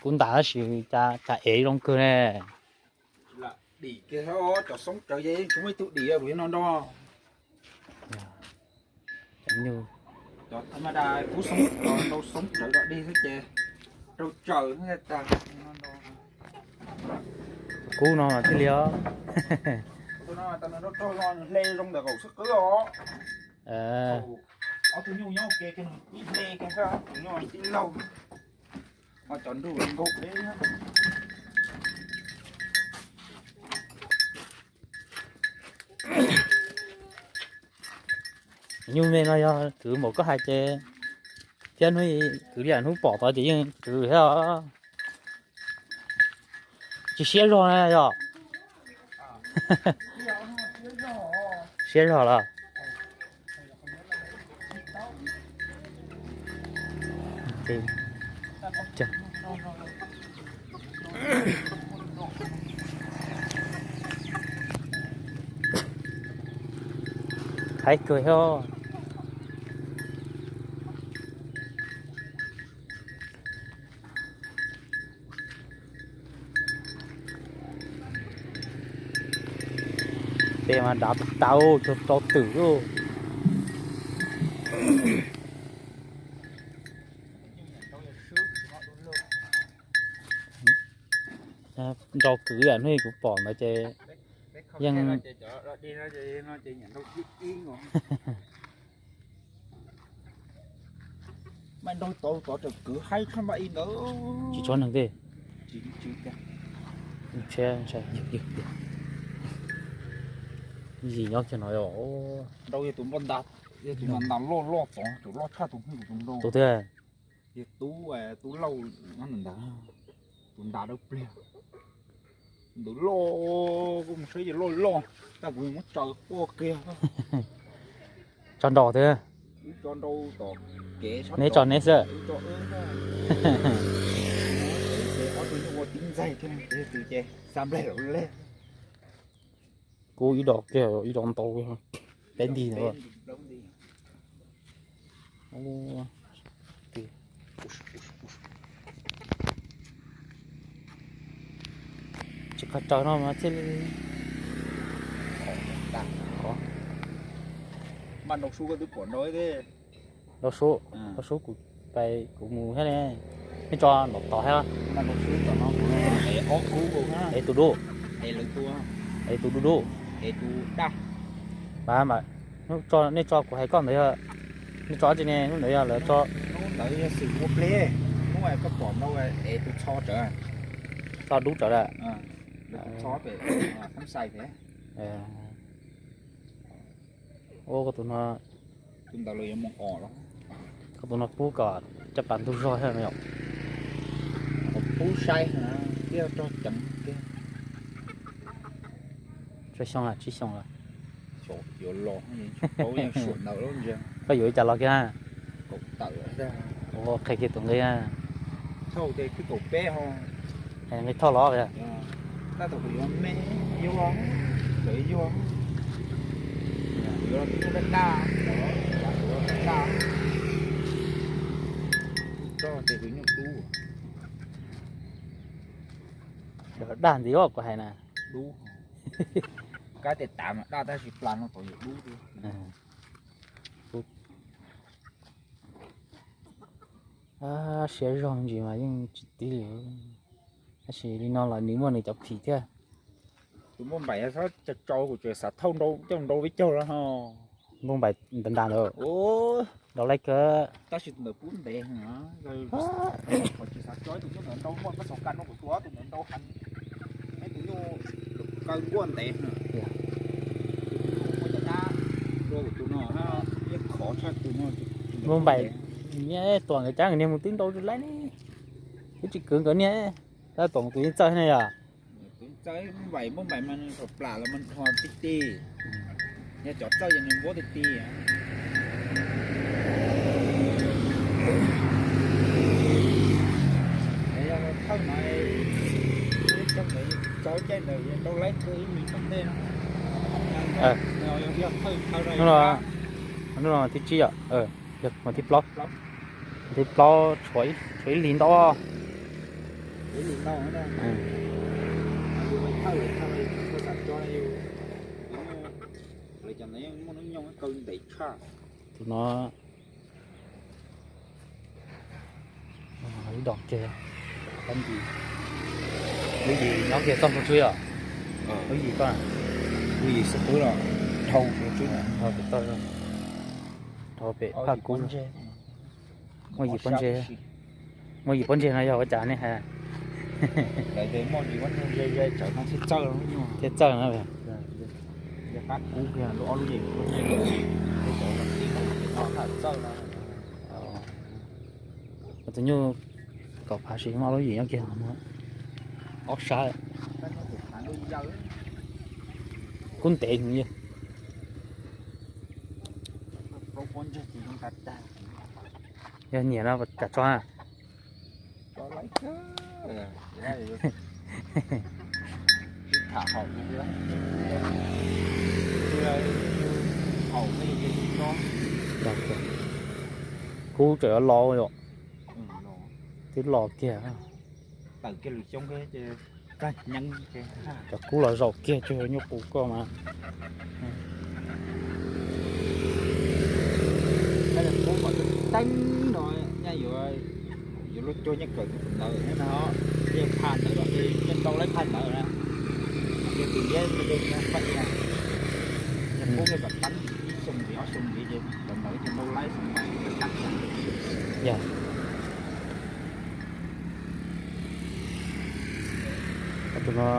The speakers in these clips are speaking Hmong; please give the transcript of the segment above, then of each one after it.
Kuv ntam tab sis cas ev zoo kawg ne. Dim kiag cov xoob tsawv ces yeej tsis muaj ib tug dim kuv yuav no nrog. Cov thas mas das kub xoob, nrau xoob tsawv dog dig xwb ces rau tsaws tag. Kub no mas thiaj li os. Tus no tas nws rau rau no nws hle zoo ntawm kaum xwb qwb os. Ob tug nyuj nyob ua ke kiag nws tib hle kiag xwb, tus nyuj tib laug. Ho cov nruj nkaug peb. Nyuj me no yog kwv npaum koj hais ces thiab hnub kwv liam hnub pom tod ces yeej kwv thiab os. Tsis siab zog na yog? Siab zog los? Haib kawg thiab. Peb mas dav tau cuag rau twm lawm. Nrau kwv yam hnub kuv pom ntawd ces yeej Maj nrau tod tod tseem kwv haib tshaj npaj ib ntawd. Tsis tshua neeg tej. Yim nyob kiag no. Nrau yog tus npoj ntas, yog tus npoj ntas loj loj tod, tus loj tshaj tus hwj tus nrau. Tus twg? Yog tub, tub Lauj nyob ntawd, tus ntas dawb pliag. Ntawd loj, kuv mus saib ces loj loj, tab kuv muab tsaws quaj kiag. Tso nrau twg? Wb tso nrau tom kev, neb tso neb xwb. Ob tug nyuj ua tib ntxaig thiab, tus ces xa nplaig lawm lej. Kuv ib do kiag ib do ntau peb nti ntawd. Tsis qhov tsaws no mas thiaj li. Maj nrau sub koj twb pom nrau thiab. Nrau sub, nrau sub kuv pais kuv mus thiab ne. Nej tso nram tod thiab. Maj nrau sub tom no kuv ev ob kub, ev tus dub, ev lawv tus, ev tus dub dub, ev tus daj. Mas mas hnub tso nej tso kuv hais koj ntawd yog, nej tso dab tsi ne? Hnub ntawd yog lawv tso, hnub ntawd yog xwm ua ple, hnub koj pom nrau ev tus txho tsawv, txho dub tsawv lawm. Lawv tus txho pem Thab Xais pem. Ua koj tus no, tus ntawd lawv yuav mus os los? Koj tus no pub kom caj pas ntug zog thiab no yom? Pub saib thiab rog ceev tiag. Tsib xyoo, tsib xyoo los? Yuav los, koj yuav li cas los kiag? Kaum tawm. Ua qhia kiag tus nqi. Thauj ces twb kaum peb ho. Nqi thauj los. Tab tom kuv yuav me, yuav, yuav, yuav daj daj, daj, daj ntxiv kuv hais na. Dub. Kab tias tav mas daj tab sis plas no tod yuav dub. Siab zog ntsis mas yeej tsis tib li. Tab sis li no los nws muaj nws cov phim thiab. Tus npauj npaim txhob tso, kuv tseem xav thauj nrau coj nrau peb caug no. Npauj npaim ntas ntas ntawd. Nrau laib kawg. Tab sis tus ntawd pub ntev heev. Kuv tsis xav tso tus nyuj ntawd nrau, muaj koj xav ka no kuv tua tus ntawd nrau heev. Tus nyuj kaw nkuaj ntev heev. Tus nyuj muaj cov dab dua kuv tus no, yeej khov tshaj tus no. Npauj npaim, niag tuam nkawd cab nkawd niag mus twb nrau laib ne. Twb tsis kwv nkawd niag, tab tom tus yeej txawj ne yom. Tus txawj npaim, npauj npaim mas nws thaum plam los mas nws ho ti ti. Yog cov txawj ces nws npuab ti ti. Yog thawj no, tso caij ntawd nrau laib kawg ib me txog ntej no. Yog thawj, thawj no. Hnub no thib tsib yom, yog mas thib plaub, thib plaub tshuav ib hlis ntau. Tus no ib dom kiag, lub yim nyob kiag txoj hauv tsuj yom. Lub yim koj, lub yim xub pwb los dhau pem toj, dhau pem phaj kub. Muaj yim pob ntseg, muaj yim pob ntseg no yog ua cas nej hais? Thiaj txawj no. Tus nyuj kaum phav sis muaj ob lub yim nyob kiag, ob sab. Kub ntev heev li. Yog nyiam no kam tso na. Kub tseem yuav los yom. Twb los kiag. Cov kub los zaum kiag tsuas yog nyuj qus koj mas. Teeb no, yuav luag cuag nyiaj kawm tus ntawd thiab no, nyiaj phaj ntawd los nyiaj ntau laib phaj ntawd na. Yog tus liab nyiaj paj ias, yog kub nyiaj kom teeb ib xyoo ntxiv ob xyoo ntxiv ces cov ntawd ces ntau laib xyoo ntxiv teeb. Yog tus no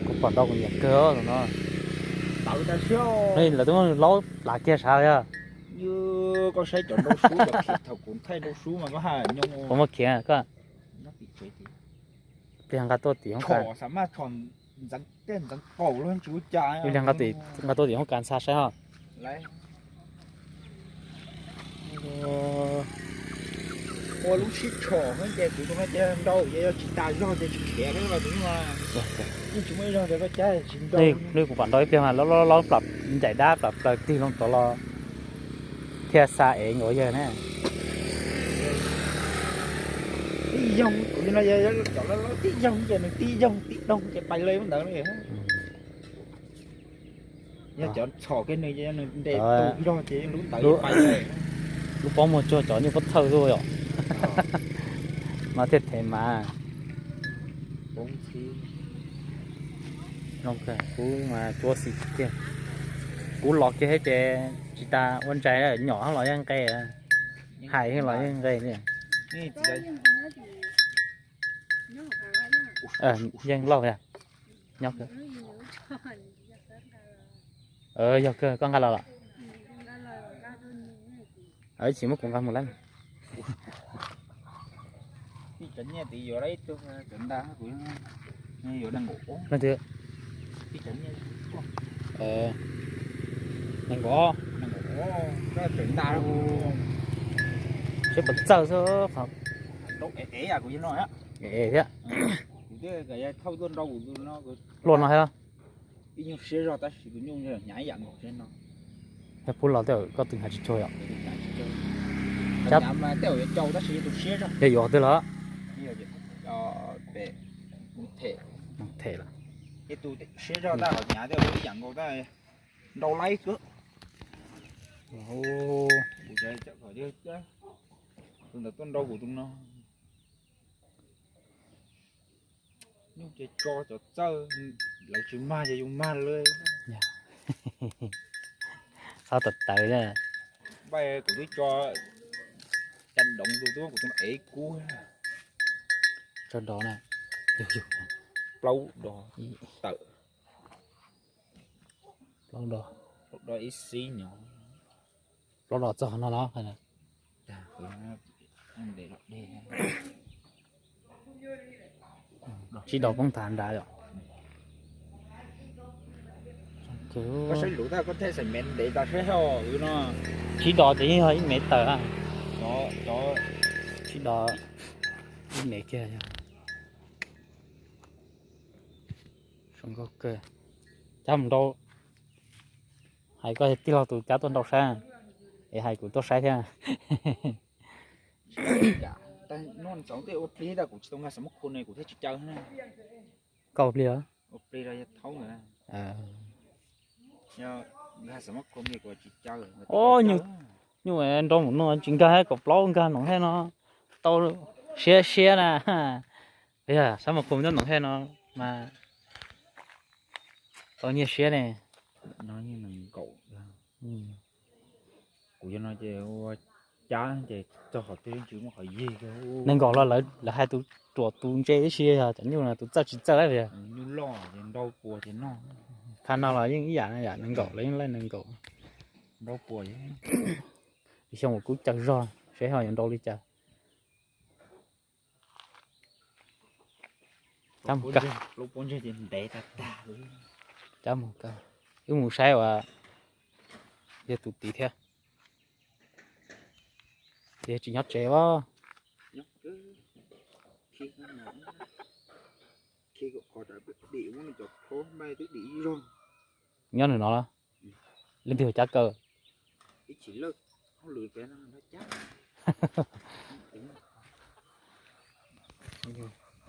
kuv pom ntau kuv nyiam kawg tus no. Lawv twb muab laub plam kiag sav yog. Koj saib cov nrau sub, cov khiav thaum kuv thaij nrau sub mas koj haj nyob. Kuv muab khiav koj. Pliag nqa tuaj tim hoob kas. Ib pliag nqa tuaj tim hoob kas ntxhab saib os. Ua lub sib tshom ces kuv tus no ces nrau ces yog tsis tas zog ces tsis khiav li os. Yeej tsis muaj ib zog tias koj cab tsis nrau. Lwm kuv pom nrau ib pliag mas laub laub plam ncaim dab plam plaws tig loo tod los thiaj xa ev nkaus yawg na. Tib yoog, kuv no yog cov laub laub tib yoog ces nws tib yoog tib doog ces pais li ntawd li. Yog cov txhom kiag nws ces nws ntes tus zog ces lub ntawd pais li. Lub pob muag tsuag cov nyuj pob thawj xwb yom. No thiaj thev mas. Kub mas tsuab xis kiag. Kub los kiag thiab ces tsis tas ua ntsais, nyom los yeej nqe, hais los yeej nqe li. Yeej lauj yog. Nyob kawg. Yog kawg koj nqa los los. Tsis muab kuv nqa mus lawm. Nees nkaum. Seb puas txawj xwb. Thiab. Luaj no thiab. Yog pub los tej koj tus hnyav ib yam nkaus thiab no. Yog yuav twg los? Them lawm. Siab zog tab ho hnyav tej ib yam nkaus tab, nrau laib kawg. Tus ntawd tuaj nrau kuv tus no. Nyuj ces tso cov txawj, lawv tsis mag ces yus mag lawm. Txhob tawv tawv. Npaj kuv twb tso caj doov tus tub kuv tus ev kub. Tso dov na. Plaub dov tawm. Plaub dov. Plaub dov ib xib nyob. Plaub dov txog no los. Tsib dov poob tag nrad yom. Tsib dov ces yeej yog ib mev tawm. Tsib dov ib mev kiag. Zoo nkauj kawg. Cab mus nrau. Hais koj tij laug tus cab tuaj nrau saib, es hais kuv tuaj saib thiab. Noj ntxov tej ua plig tas kuv tsis tau nkag xam mab khu ne kuv thiaj tsis caw na. Koj ua plig os? Ua plig los yog thaub ntawd. Nkag xam mab khu ne kuv tsis caw. Nyuj nrau mus no tsis nkag, kaum plaub nkag noom hej no tau siab siab na. Yog xam mab khu nyob noom hej no mas tau nyiaj siab ne. Kuv yog no ces ua cab ces txog qhov twg ntsws muaj qhov yig. Nees nkaum los lawv hais tus ruam tus ntse ib si, yog cov nyuj no tus txawj tsis txawj li. Nyuj loj ces nrau puas ces noj. Phaj no los yeej ib yam, yam nees nkaum los yeej laij nees nkaum. Nrau puas. Xyoo uas kuv caw zog seb ho yuav nrau li cas. Cab mus kawg. Cab mus kawg. Wb mus saib uas yog tus tid thiab. Ces tsis nyob tsev as. Nyob nws no los? Leej twg cab kaw?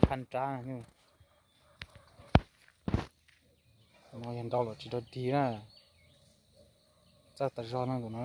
Phaj rab. No yog nrau los tsis rau dig na. Txawj tas zog no tus no.